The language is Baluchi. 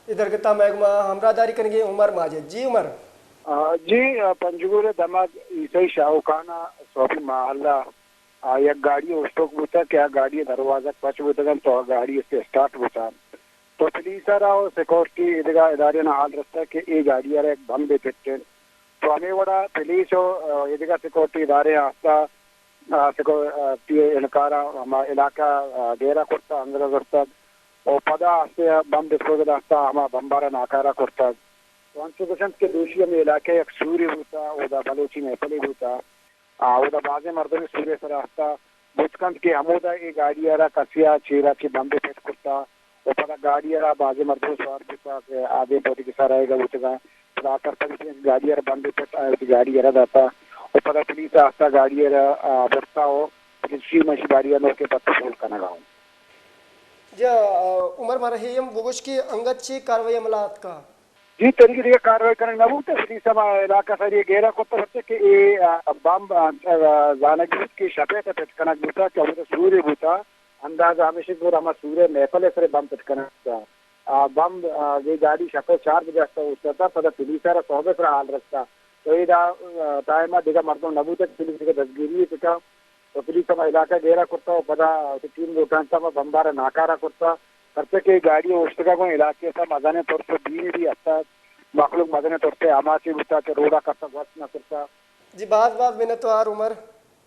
اے درگت ءَ مئے گوما ہمراہداری کنگ ءَ عمر ماجد۔ جی عمر۔ آ، جی، آ، پنجگور ءِ دمگ عیسائی شاہوکان ءِ سوبی محلہ ءَ، آ، یک گاڑی اوشتوک بوتگ کہ آ گاڑی ءِ دروازگ پچ بوتگ انت تو آ گاڑی است اسٹارٹ بوتگ۔ تو پولیس ءَ را و سیکورٹی ایدگہ ادارہاں حال رستگ کہ اے گاڑی ءَ را یک بمبے پٹ انت۔ تو ہمے وڑا پولیس و، آ، ایدگہ سیکورٹی ادارہاں آستہ، آ، سیکورٹی اہلکاراں ہما علاقہ ءَ گھیرا کرتگ، اندر زرتگ و پدا آستہ بمب ڈسپوزل آستہ ہما بمب ءَ را ناکارہ کرتگ۔ تو انچو گوشنت کہ دوشی ہمے علاقہ ءَ یک سورے بوتگ، اودا بلوچی محفلے بوتگ۔ آ، اودا بازیں مردم سورے سرا ہستا بوت کنت کہ ہمودا اے گاڑی ءَ را کسے ءَ چیرا چہ بمبے پٹ کرتا و پدا گاڑی ءَ را بازیں مردم سوار بوتا کہ آدے پوٹی کہ سر آئیگا بوتگا۔ پدا آ سرپد بوتگا کہ گاڑی ءَ را بمبے پٹ آئے وتی گاڑی ءَ را داتا و پدا پولیس ءَ ہستا گاڑی ءَ را، آ، برتا و پولیس شی مشی باری ءَ نوکے پتو پول کنگا ہوں۔ جا، آ، عمر مارا ہی ہم بگوش کہ انگت چی کاروائی عمل آتکا؟ جی، تنیگہ دگہ کاروائی کنگ نہ بوت۔ پولیس ہما علاقہ ساری گھیرا کرتا، پرچہ کہ اے، آ، بمب، آ، آ، زانگ بوت کہ شپے تہ پٹ کنگ بوتا کہ ہمودا سورے بوتا۔ اندازہ ہمیش کہ گڑا ہما سورے محفل سرے بمب پٹ کنگ بوتا۔ آ، بمب، آ، اے گاڑی شپے چار بجہ استا اوشتاتا، پدا پولیس ءَ را سہب سرا حال رستا۔ تو اے دا، آ، ٹائم ءَ دگہ مردم نہ بوتا کہ پولیس دگہ دزگیری بکا۔ و پولیس ہما علاقہ گھیرا کرتا و پدا وتی ٹیم لوٹائینتا و بمبارا ناکارہ کرتا، پرچہ کہ گاڑی اوشتگا گوں علاقے سا مزنیں ترس و بیم بھی ہستا، مخلوق مزنیں ترس ءِ آماچ بوتا کہ روڈا کسا گوست نہ کرتا۔ جی، باز باز منتوار عمر۔